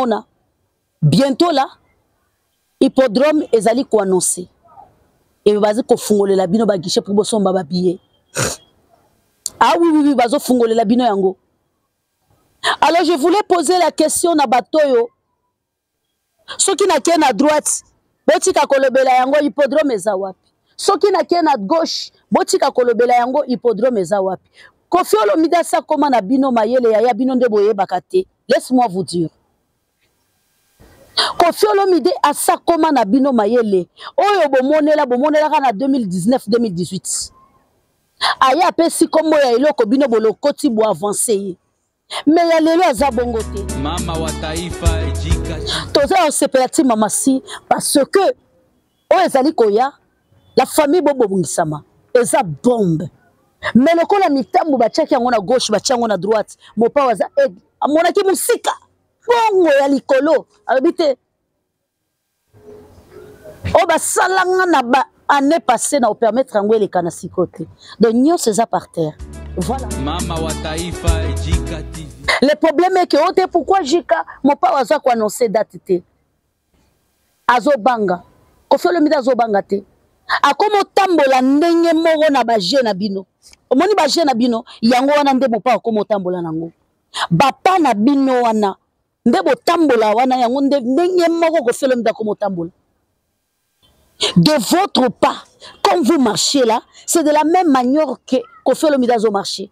bamona. Bientôt là, hippodrome ezali koannonce e bazi kofungolela bino baguichet mpo bosomba babillet. Ah oui, oui, oui, bazofungolela bino yango. Alors je voulais poser la question na bato oyo, soki nakei na droite, botika kolobela yango, hippodrome eza wapi? Soki nakei na gauche, botika kolobela yango, hippodrome eza wapi? Koffi Olomide asi akoma na bino mayele, yaya, bino nde boyebaka te. Laisse-moi vous dire, Koffi Olomide asi akoma na bino mayele. Oyo bomonela, bomonelaka na 2019, 2018, aye apesi nkombo ya eloko, bino bolokoti, boavance ye. Me ya lelo aza bongo te. Mama wa taifa Jika. Toza ya kosepela ti mama si, parce que oyo ezali koya, la famille, bobongisama, eza bombe. Me lokola mitambo batiaki yango na gauche, batia yango na droite, Mopao aza aigle, amonaki mosika bongo ya likolo, alobi te oyo basalanga na ba année passée na opermettre yango eleka na siko te. Donc nyonso eza par terre, voilà. Mama wa taifa Jika TV. Le problème est que ote pourquoi Jika Mopao aza koannonce date te? Azobanga. Koffi Olomide azobanga te, akoma otambola ndenge moko na baje na bino. Omoni baje na bino yango wana nde Mopao akoma otambola nango, bapa na bino wana nde botambola wana, yango nde ndenge moko Koffi Olomide akoma otambola. De votre pas, comme vous marchez là, c'est de la même manière que Koffi Olomide azo marcher.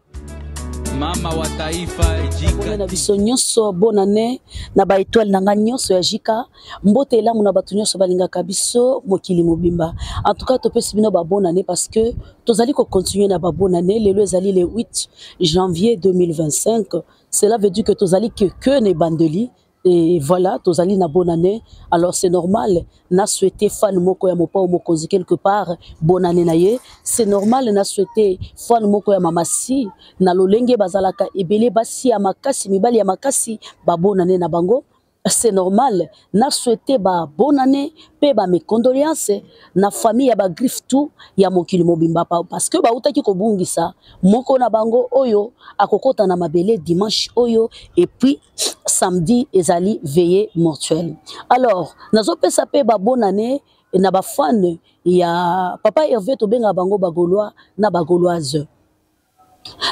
Mama wa taifa Jika. Na biso nyonso, bonne année na ba étoile na nga nyonso ya Jika. Mbote elamu na bato nyonso balingaka biso mokili mobimba. En tout cas, topesi bino ba bonne année parce que tozali ko continuer na ba bonne année. Lelo ezali le 8 janvier 2025. Cela veut dire que tozali que na ebandeli. Et voilà, tozali na bonne année. Alors c'est normal, na souhaité fan moko ya Mopao Mokonzi quelque part bonne année na ye. C'est normal, na souhaité fan moko ya Mamasi na lolenge bazalaka ebele, basi ya makasi, mibali ya makasi, ba bonne année na bango. C'est normal, na souhaité ba bonne année pe ba mes condoléances na famille ya ba griffe tout ya mokili mobimba, parce que bautaki kobungisa moko na bango oyo akokota na mabele dimanche oyo, et puis samedi ezali veillée mortuelle. Alors nazopesa pe ba bonne année na ba fan ya papa Hervé, tobenga bango ba Gaulois na ba Gauloise.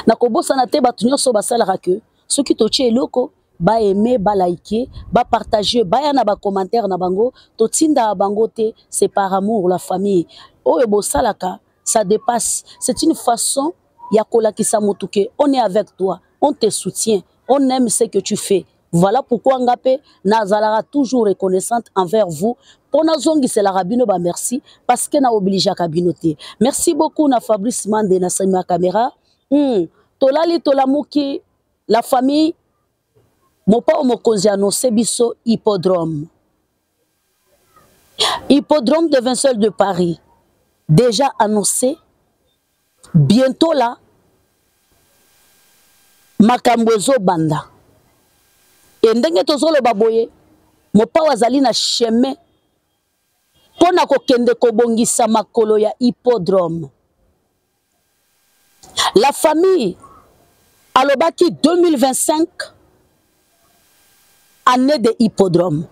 Nakobosana te bato nyonso basalaka ke soki totie eloko, baaimer, baliker, bapartager, baya na bacommentaire na bango, totindaka bango te, c'est par amour. La famille, oyo bosalaka, ça dépasse. C'est une façon ya kolakisa motu ke on est avec toi, on te soutient, on aime ce que tu fais. Voilà pourquoi nga mpe nazalaka toujours reconnaissante envers vous, mpo nazongiselaka bino bamerci, parce que na obligeaka bino te. Merci beaucoup na Fabrice Mande na nsima ya caméra. Tolali, tolamuki, la famille, Mopao Mokonzi annonce biso hippodrome, hippodrome de Vincennes de Paris déjà annoncé. Bientôt là, makambo ezobanda. E ndenge tozoloba boye, Mopao azali na chemin mpo na kokende kobongisa makolo ya hippodrome. La famille, alobaki 2025, année de hippodrome.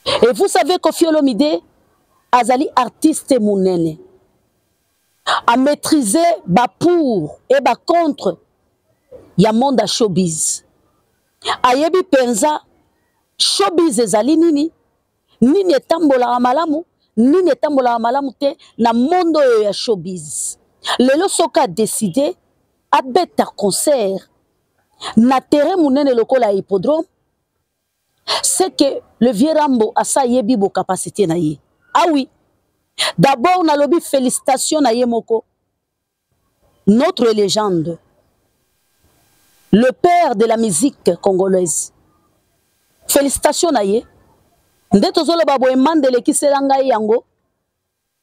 Et vous savez, Koffi Olomide azali artiste monene, amaîtriser ba pour et ba contre ya monde ya showbiz. Ayebi mpenza showbiz ezali nini, nini etambolaka malamu, nini etambolaka malamu te na monde oyo ya showbiz. Lelo soki adécider abeta concert na terrain monene lokola ya hippodrome, c'est que le vieux Rambo asa ayebi bocapacité na ye. Ah oui, d'abord nalobi félicitation na ye moko, notre légende, le père de la musique congolaise. Félicitation na ye. Nde tozoloba boye, mande elekisela ngai yango,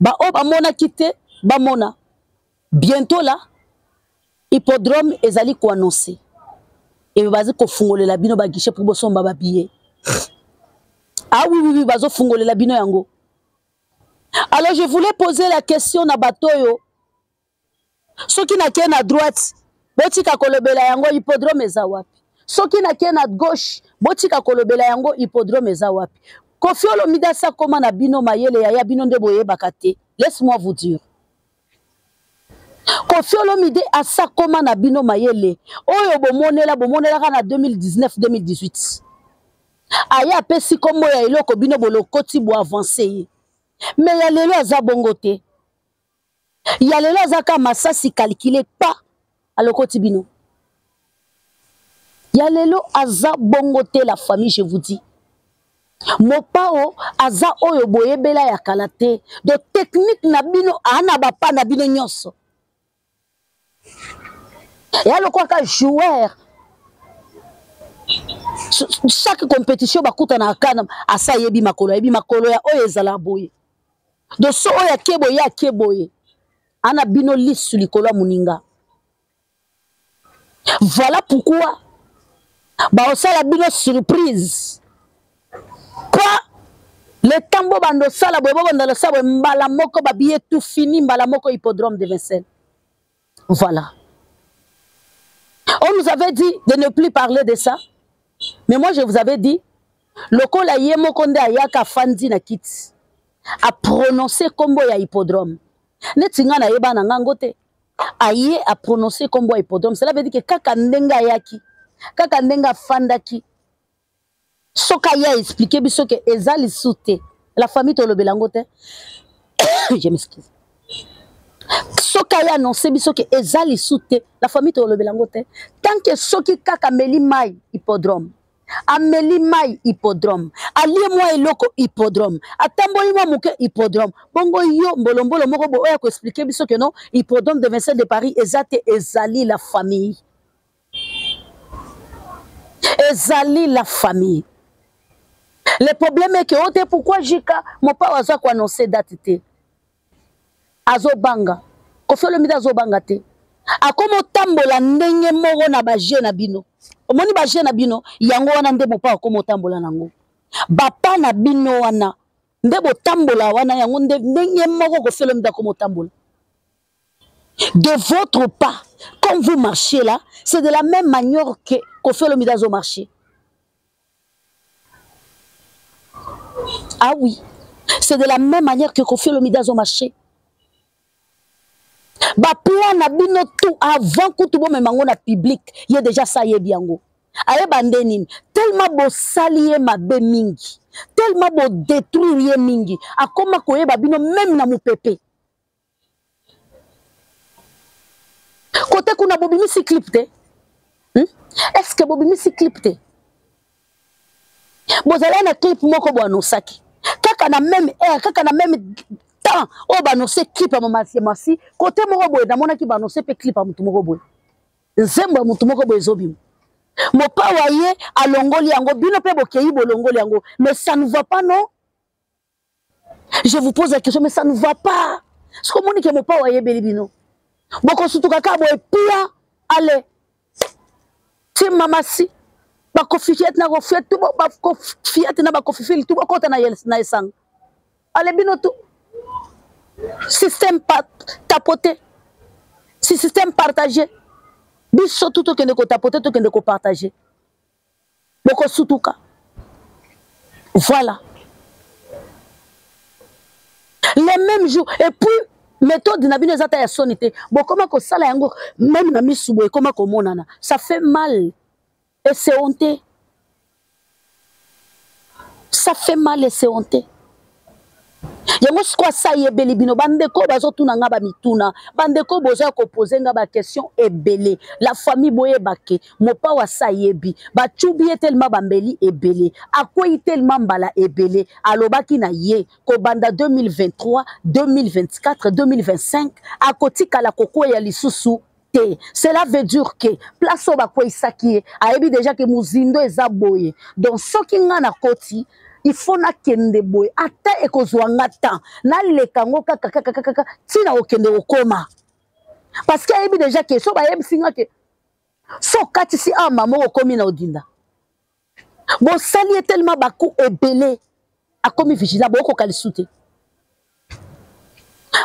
baoyo bamonaki te bamona. Bientôt là, hippodrome ezali koannonce e bazi kofungolela bino baguichet mpo bosomba babillet. Ah oui, oui, oui, bazofungolela bino yango. Alors je voulais poser la question na bato oyo, soki nakei na droite, botika kolobela yango, hippodrome eza wapi? Soki nakei na gauche, Botika kolobela yango hippodrome eza wapi? Koffi Olomide asi akoma na bino mayele yaya bino nde boyebaka te. Laisse-moi vous dire. Koffi Olomide asi akoma na bino mayele oyo bomonela bomonelaka na 2019 2018. Aye apesi kombo ya eloko bino bolokoti bo avancer ye. Mais ya lelo aza bongo te. Ya lelo aza ka masasi calculer pa alokoti bino. Ya lelo aza bongo te la famille je vous dis. Mopao aza oyo boyebela ya kala te. Donc technique na bino ana ba pa na bino nyonso. Ya lokola ka joueur chaque compétition bakutanaka kana asa ayebi makolo ayebi makolo ya oyo ezala boye donc so oyo ake boye ake boye ana bino lisu likolo ya moninga. Voilà pourquoi baosala bino surprise quoi le temps bobanda osala boye bobanda losala boye mbala moko babillet tout fini mbala moko hippodrome de Vincennes. Voilà. On nous avait dit de ne plus parler de ça. Mais moi je vous avais dit lokola ye moko nde ayaka afandi na kiti a prononcer kombo ya hippodrome neti nga nayeba na nga ngo te. Aye a prononcer kombo ya hippodrome, cela veut dire que kaka ndenge ayaki, kaka ndenge afandaki, soki aye a expliquer biso que eza lisu te, la famille tolobela yango te. Je m'excuse. Soki aye annoncer biso que eza lisu te, la famille tolobela yango te. Tant que soki kaka ameli mai hippodrome, ameli mai hippodrome, alie mwa eloko hippodrome, atamboli mwa moke hippodrome, bongo yo mbolombolo moko bo oyo akoexplike biso ke non hippodrome de Vincennes de Paris eza te, ezali la famille, ezali la famille. Le problème est que ote pourquoi Jika mopao aza ko annoncer date te, azobanga Koffi Olomide azobanga te, akoma otambola ndenge moko na ba jeu na bino. Omoni ba jeu na bino yango wana nde mopao akoma otambola nango, bapa na bino wana nde botambola wana yango nde ndenge moko Koffi Olomide akoma otambola. De votre pas, comme vous marchez là, c'est de la même manière que Koffi Olomide azo marcher. Ah oui, c'est de la même manière que Koffi Olomide azo marcher. Ba plan na bino tout avant kutu bo memango na public, ye déjà ça ye biango. Ayeba nde nini? Tellement bosali ye mabe mingi, tellement bo détruire ye mingi, akoma koyeba bino même na mupepe. Kote kuna bobimisi clip te? Est-ce que bobimisi clip te? Bozala na clip moko bo annoncaki kaka na même heure, kaka na même temps oyo ba annoncer clip ya mama Masi, kote moko boye namonaki ba annoncer pe clip ya mutu moko boye, nzembo ya mutu moko boye ezobima. Mopawa ye alongoli yango, bino pe bokei bolongoli yango, mais ça ne va pas non? Je vous pose la question, mais ça ne va pas. Ce que moni ke mopawa yebeli bino. Boko sutuka ka boye pia, allez. Ti mama si ba kofifiete na kofiete tu ba kofiete na ba kofifili tu bokota na na esanga. Allez bino tout. Système pa tapoter. Si système partagé. Biso tout tokende ko tapoter, tokende ko partager. Boko sutuka. Voilà. Le même jour et puis méthode na bino eza ta ya soni te. Bokoma kosala yango même na misu boye ekoma komonana. Ça fait mal et c'est honteux. Ça fait mal et c'est honteux. Yango sikoyo asa yebeli bino bandeko bazotuna nga ba mituna, bandeko boza koposer nga ba question ebele. La famille boyebake mopao asa yebi bachubi ye tellement bambeli ebele, akwei tellement mbala ebele, alobaki na ye kobanda 2023, 2024, 2025 akotikala kokweya lisusu te. Cela veut dire que place oyo bakweisaki ye ayebi déjà que mozindo eza boye. Donc soki nga na koti il faut nakende boye, ata ekozwa nga temps naleka ngo kaka kaka kaka kaka ntina okende kokoma, parce que ayebi déjà que so bayebisi nga ke so okatisi awa mama okomi na odinda. Bosali ye tellement baku ebele, akomi vigilant, bokoka lisu te.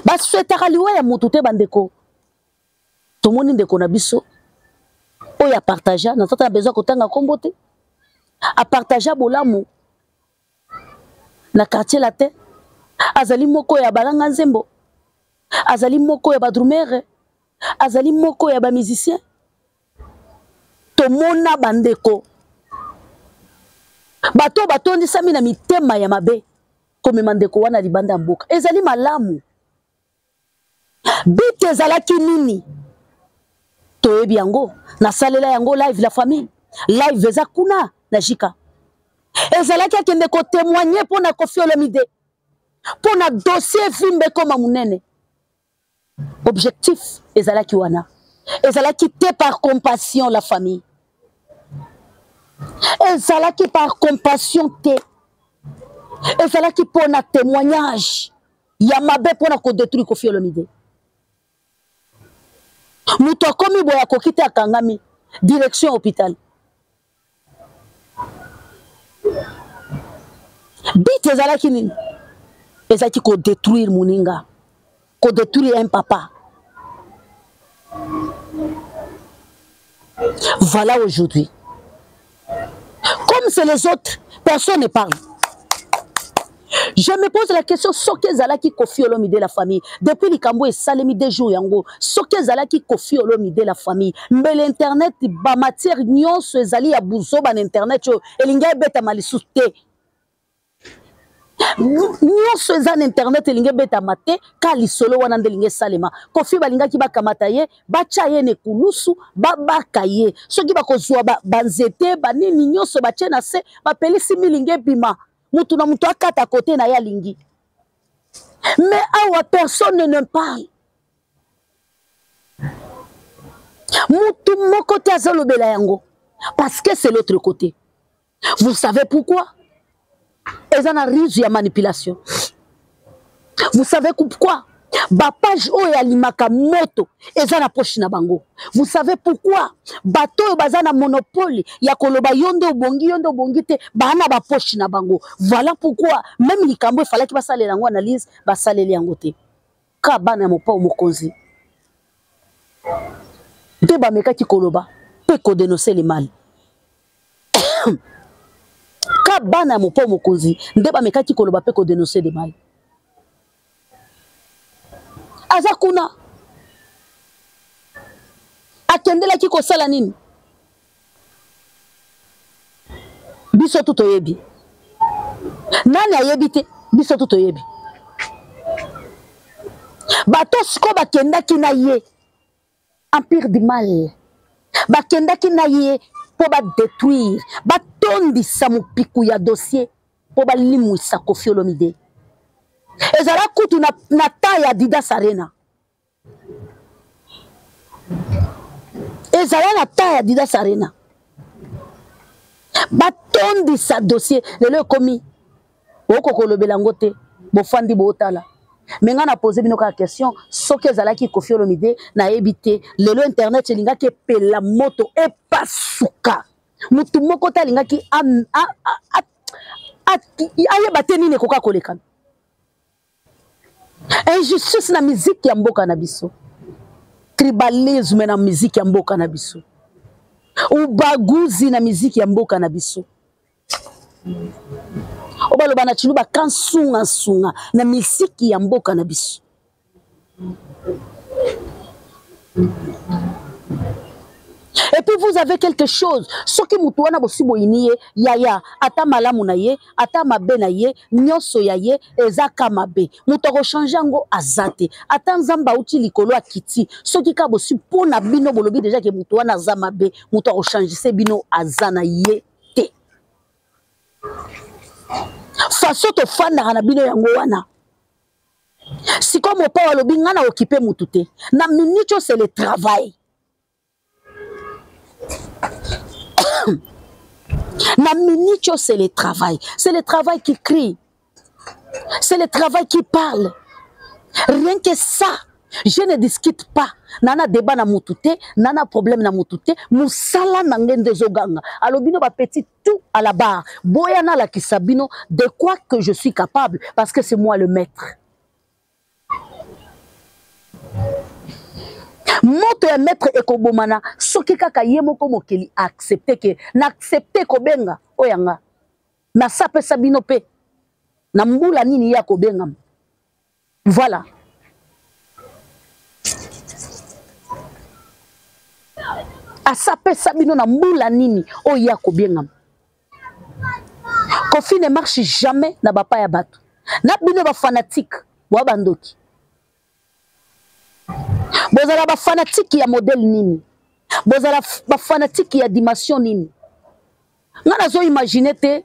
Baswetaka liwa ya motu te bandeko. Tomoni ndeko na biso oyo apartagea na tata na besoin kotanga kombo te. Apartagea bolamu na quartier latin. Azali moko ya balanga nzembo, azali moko ya badrumere, azali moko ya bamusicien. Tomona bandeko bato batondisami na mitema ya mabe komema ndeko wana libanda ya mboka. Ezali malamu. But ezalaki nini? Toyebi yango, nasalela yango live la famille. Live eza kuna na jika. Ezalaki akende kotémoigner mpo na Koffi Olomide, mpo na dossier Vimbe ekoma monene. Objectif ezalaki wana. Ezalaki te par compassion la famille. Ezalaki par compassion te. Ezalaki mpo na témoignage ya mabe mpo na kodétruire Koffi Olomide. Moto akomi boye akoki te, akangami direction hôpital. But ezalaki nini? Ezalaki kodétruire moninga, kodétruire un papa. Voilà aujourd'hui. Comme c'est les autres, personne ne parle. Je me pose la question, soki ezalaki Koffi Olomide la famille, depuis likambo esalemi 2 jours yango, soki ezalaki Koffi Olomide la famille, mbele internet ba matière nyonso ezali ya buzoba na internet oyo elingi ebetama lisusu te. Nyonso eza na internet elingi ebetama te, ka lisolo wana nde elingi esalema. Koffi balingaki bakamata ye, batya ye na ekulusu, babaka ye. Soki bakozwa banzete, banini nyonso batye na se, bapelisi milingi ebima. Mutu na mutu akata kote na ye alingi. Mais awa personne ne parle. Mutu moko te azolobela yango parce que c'est l'autre côté. Vous savez pourquoi? Eza na ruse ya manipulation. Vous savez pourquoi? Ba page oyo alimaka moto eza na poche na bango. Vous savez pourquoi? Bato oyo baza na monopole ya koloba yo nde obongi, yo nde obongi te, ba na ba poche na bango. Voilà pourquoi même likambo efalaki basalela yango analyse, basaleli yango te. Ka bana ya mopao mokonzi nde bamekaki koloba mpe kodénoncer le mal. Ka bana ya mopao mokonzi nde bamekaki koloba mpe kodénoncer le mal. Aza kuna akendelaki kosala nini? Biso tu toyebi. Nani ayebi te? Biso tu toyebi. Bato siko bakendaki na ye empire du mal, bakendaki na ye po ba détruire, batondisa mopiku ya dossier po balimwisa Koffi Olomide. Ezala kutu na temps ya Adidas Arena. Ezala na temps ya Adidas Arena. Batondisa dossier lelo ekomi okokolobela yango te, bofandi botala. Mais nga na poser bino kaka question, soki ezalaki Koffi Olomide nayebi te, lelo internet elingaki epela moto epasuka. Mutu moko te alingaki ayeba te nini ekoka koleka. Injustice na musique ya mboka na biso, tribalisme na musique ya mboka na biso, ubaguzi na musique ya mboka na biso. Obaloba na Tshiluba kansunga sunga na musique ya mboka na biso. Et puis vous avez quelque chose, soki mutu wana bosi boyini ye, yaya, ata malamu na ye, ata mabe na ye, nyonso ya ye, eza ka mabe. Mutu akochange yango aza te. Ata Nzambe auti likolo akiti, soki ka bosi mpo na bino bolobi déjà ke mutu wana aza mabe, mutu akochange bino aza na ye te. Façon tofandaka na bino yango wana. Sikoyo mopao alobi nga na okipe mutu te. Na minute oyo c'est le travail. Na minute oyo c'est le travail. C'est le travail qui crie. C'est le travail qui parle. Rien que ça, je ne discute pas. Nana débat na mutu te, nana problème na mutu te, musala na ngende zoganga. Alobino ba petit tout à la barre. Boyana la kisabino, de quoi que je suis capable, parce que c'est moi le maître. Moto ya maître ekobomana soki kaka ye moko mokeli accepter ke na accepter kobenga. oyo ya nga mais asa apesa bino mpe na mbula nini ye akobengama. Voilà. Asa apesa bino na mbula nini oyo ye akobengama. Koffi ne marche jamais na bapa ya bato. Na bino ba fanatique boa bandoki. Bozala ba fanatique ya modèle nini? Bozala ba fanatique ya dimension nini? Nga nazo imaginer te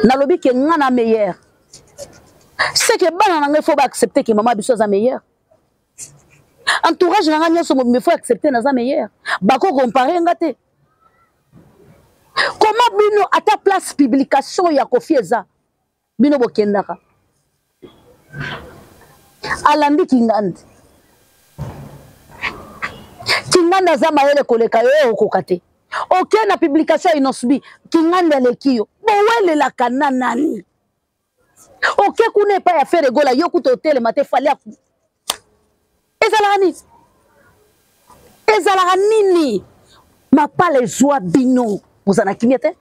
nalobi ke nga na meilleur. C'est que bana na ngai faut ba accepter que maman biso aza meilleur. Entourage na nga nyonso mobimba faut accepter naza meilleur. Bako comparer nga te. Comment bino ata place publication ya Koffi eza bino bokendaka alandi kingandi kingandi aza mayele koleka yo okoka te oke na publication ya inosbi kingandi aleki yo bowelelaka na nani oke kuna epai ya Ferre Gola yo kuta otelema te fali ezalaka nini ezalaka nini mapala ezwa bino boza na kimia te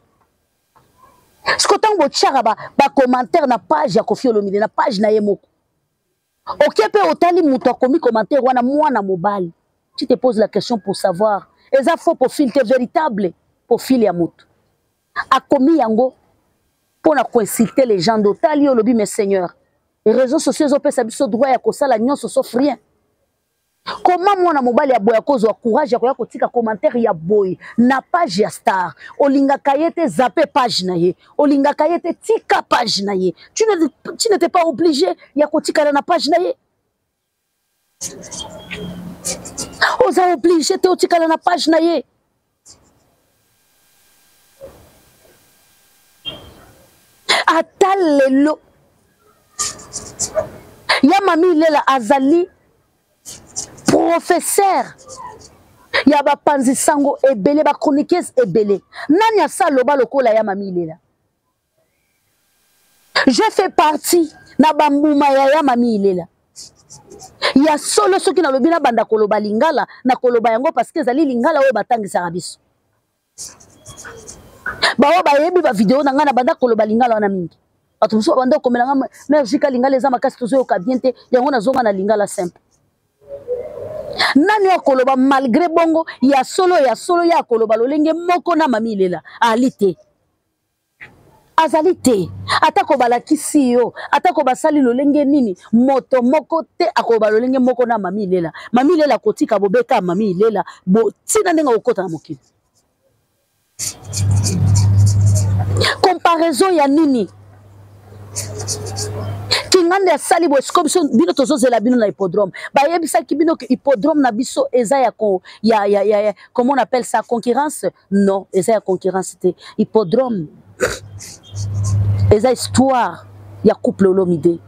siko ntango botiaka bacommentaire ba na page ya Koffi Olomide na page na ye moko oke mpe otali moto akomi commentaire wana mwana mobali tu te poses la question pour savoir eza faux profil te véritable profil ya moto akomi yango mpo na koinsulte les gens otali yo olobi mais seigneur réseaux sociaux ezopesa biso droit ya kosala nyonso sauf rien. Comment mwana mobali ya boye akozwa courage ya koya kotika commentaire ya boye na page ya star? Olingaka ye te, zappe page na ye. Olingaka ye te, tika page na ye. Tu n'étais pas obligé ya kotikala na page na ye. Oza obligé te otikala na page na ye. Ata lelo ya mami Ilela azali professeur ya bapanzi sango ebele, ba chroniqueuse ebele. Nani asa loba lokola ya mami Ilela? Je fais partie na bambuma ya ya mami Ilela. Ya solo soki nalobi nabanda koloba lingala, nakoloba yango parce que ezali lingala oyo batangisaka biso. Baoyo bayebi ba video na ngai na banda koloba lingala wana mingi. Bato mosusu babanda kokomela ngai mère Jika lingala eza makasi tozoyoka bien te, yango nazonga na lingala simple. Nani akoloba malgré bongo ya solo ya solo ya akoloba lolenge moko na mami Ilela ali te. Azali te atako balakisi yo atako basali lolenge nini moto moko te akoloba lolenge moko na mami Ilela. Mami Ilela akotika bobeka mami Ilela botina ndenge okota na mokili. Comparaison ya nini? Kingandi asali boye sikoyo biso bino tozozela bino na hippodrome. Bayebisaki bino ke hippodrome na biso eza ya, ya, ya, ya, ya comment on appelle ça, concurrence? Non, eza ya concurrence te. Hippodrome eza histoire ya couple Olomide,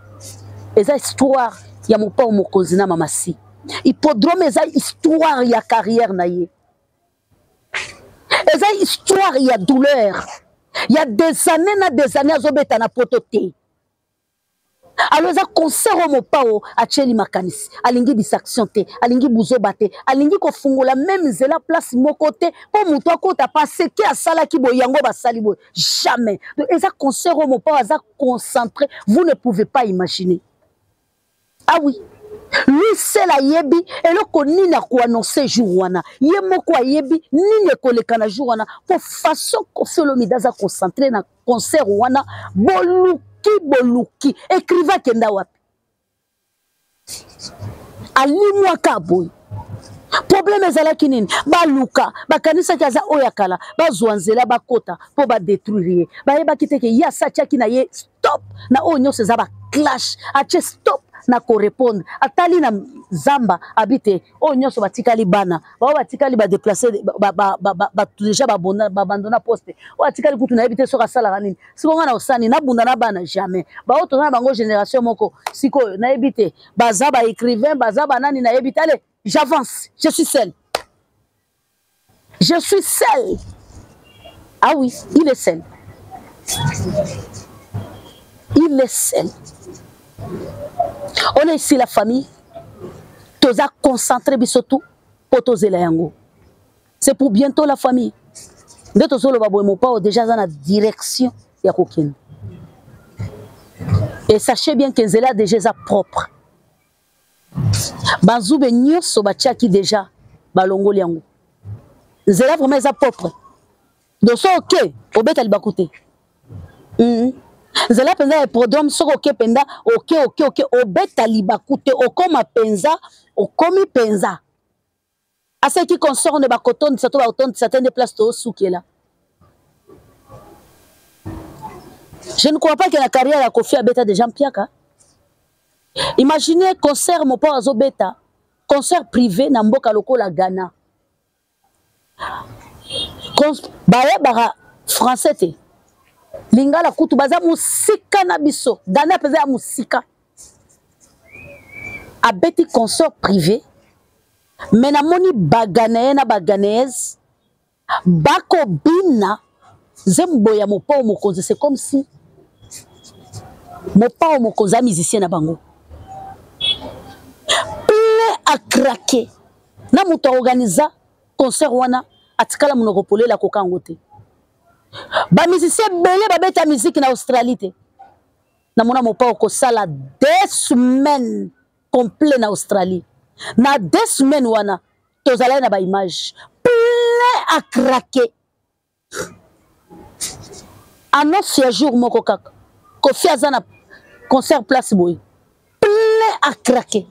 eza histoire ya mopao mokonzi na mama si. Hippodrome eza histoire ya carrière na ye, eza histoire ya douleur ya des années na des années azobeta na poto te. Alors eza concert oyo mopao atieli makanisi, alingi distraction te, alingi buzoba te, alingi kofungola même nzela place moko te mpo moto akota parce que asalaki boye yango basali boye jamais. Donc eza concert oyo mopao aza concentré, vous ne pouvez pas imaginer. Ah oui, lui seul ayebi eloko nini akoannonce jour wana, ye moko ayebi nini ekoleka na jour wana, po façon Koffi Olomide aza concentré na concert wana. Boluki boluki écrivain akenda wapi? Alimwaka boye. Problème ezalaki nini? Baluka, bakanisaki aza oyo ya kala, bazwa nzela bakota po ba détruire ye. Bayebaki te ke ye asatiaki na ye stop na oyo nyonso eza ba clash, atie stop na ko répondre. Atali na zamba abi te oyo nyonso batikali bana, bao batikali ba déplacer, ba déjà ba bona, ba abandonna poste. Oyo atikali kutu nayebi te soki asalaka nini. Sikoyo nga na osani nabunda na bana jamais. Bao toza na bango génération moko. Sikoyo nayebi te baza ba écrivain, baza ba nani nayebi te. Allez, j'avance, je suis seul. Je suis seul. Ah oui, il est seul. Il est seul. On est ici la famille. Toza concentré biso tout po tozela yango. C'est pour bientôt la famille. Nde tozoloba boye, Mopao déjà aza na direction ya kokende. Et sachez bien que nzela déjà eza propre. Bazube nyonso batiaki déjà, balongoli yango. Nzela vraiment eza propre. Donc soki oke, obeta libaku te. Nzela mpenza ya hippodrome, soki oke mpenza, oke oke oke, obeta libaku te, okoma mpenza, okomi mpenza. À ce qui concerne bakotondisa to bakotondisa te, nde place toosukela. Je ne crois pas que la carrière ya Koffi abeta déjà mpiaka. Imaginez concert Mopao azobeta, concert privé na mboka lokola Ghana. Bayebaka français te, lingala kutu baza mosika na biso. Ghana mpenza ya mosika. Abeti concert privé, mais namoni baghanéen na baghanéaise bakobina nzembo ya Mopao Mokonzi. C'est comme si Mopao Mokonzi ya musicien na bango, plein à craquer. Na moto aorganiza concert wana atikala monoko polela, akoka yango te. Bamusicien ebele babeta musique na Australie te. Namona Mopao kosala 2 semaines complet na Australie. Na 2 semaines wana, tozalaki na baimage, plein à craquer. Annonce ya jour moko kaka, Koffi aza na concert place boye, plein à craquer.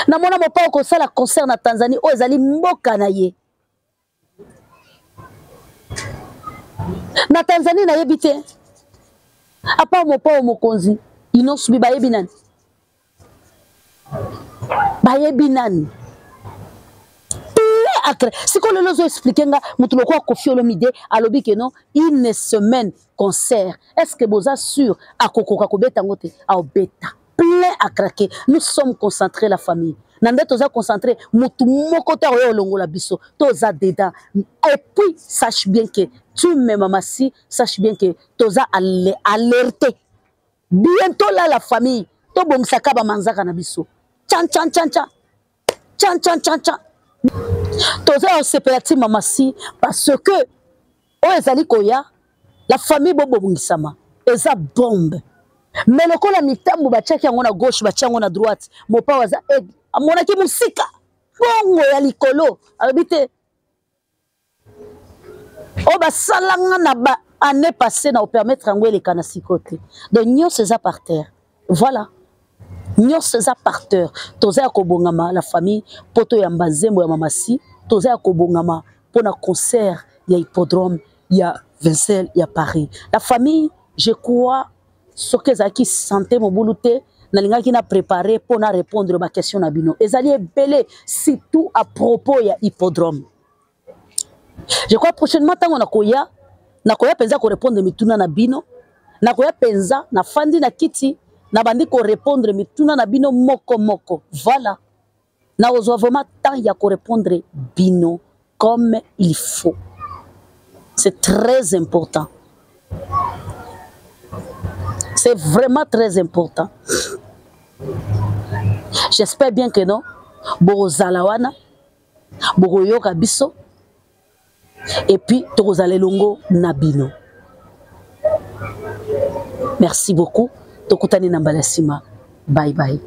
Namona Mopao kosala concert na Tanzanie, oyo ezali mboka na ye. Na Tanzanie, nayebi te, à part Mopao Mokonzi, Innoss'B, bayebi nani? Bayebi nani? Plein à craquer. Sikoyo lelo ozoexpliquer nga, moto lokola Koffi Olomide alobi ke non, une semaine concert, est ce que boza sûr akokoka kobeta yango te? Aobeta plein à craquer. Nous sommes concentrés, la famille. Na nde toza concentré, motu moko te oyo olongola biso, toza dedans. Et puis sache bien que tu me mamasi, sache bien que toza alerté. Bientôt là, la famille, tobongisaka bamanzaka na biso. Chan chan chan chan chan chan chan chan. Toza ya kosepela ti mamasi, parce que oyo ezali koya, la famille, bobongisama, eza bombe. Mais lokola mitambo batiaki yango na gauche, batia yango na droite, Mopao aza aigle, amonaki mosika, bongo ya likolo, alobi te oyo basalanga na ba année passée na opermettre yango eleka na sikoyo te. Donc nyonso eza par terre. Voilà, nyonso eza par terre. Toza ya kobongama, la famille, mpo toyamba nzembo ya mamasi. Toza ya kobongama mpona concert ya hippodrome ya Vincennes ya Paris. La famille, je crois, soki ezalaki santé mobulu te, nalingaki na préparer mpo na répondre baquestion na bino. Ezali ebele, surtout à propos ya hippodrome. Je crois prochainement, ntango nakoya, nakoya mpenza korépondre mituna na bino. Nakoya mpenza, nafandi na kiti, nabandi korépondre mituna na bino moko moko. Voilà, nakozwa vraiment temps ya korépondre bino comme il faut. C'est très important, c'est vraiment très important. J'espère bien que non, bokozala wana, bokoyoka biso, et puis tokozala elongo na bino. Merci beaucoup, tokutani na mbala nsima. Bye bye.